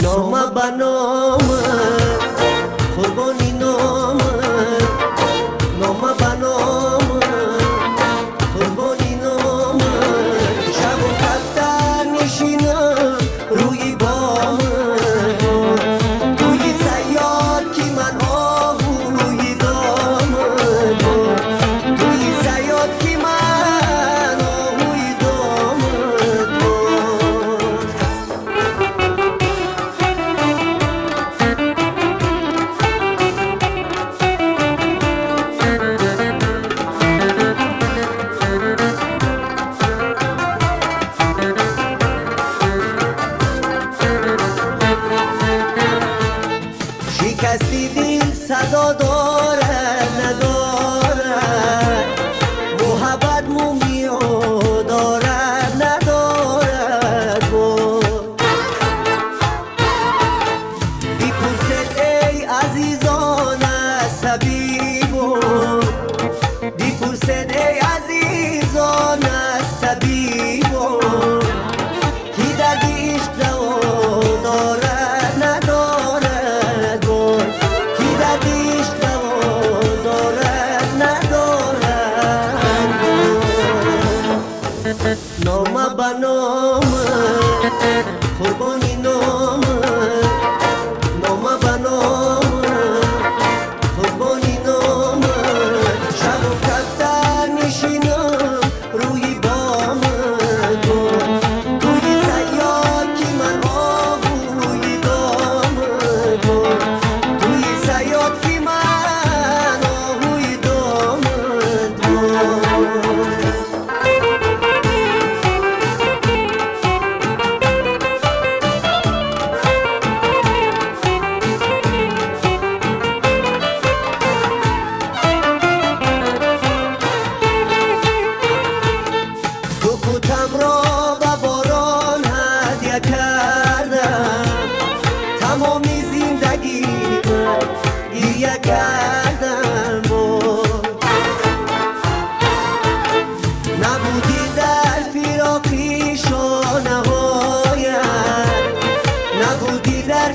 Нома ба номат, қурбони номат, нома ба номат, қурбони номат. Шабу кафтар нишинам рӯи бомат, туи сайёд ки ман оҳуи домат, туи сайёд ки ман оҳуи домат. Шикасти дил садо дорад надорад, муҳаббат мумиё дорад надорад. Бипурсед эй азизон аз табибон, бипурсед эй азизон аз табибон, ки дарди ишқ даво дорад надорад, ки дарди ишқ даво дорад надорад. Нома ба номат, қурбони номат, нома ба номат, қурбони номат. Шабу кафтар нишинам рӯи бомат, туи сайёд ки ман оҳуи домат, туи сайёд ки ман оҳуи домат. Сукутамро ба борон ҳадя кардам, тамоми зиндагиам гиря кардам. Набудӣ дар фироқи шонаҳоят, набудӣ дар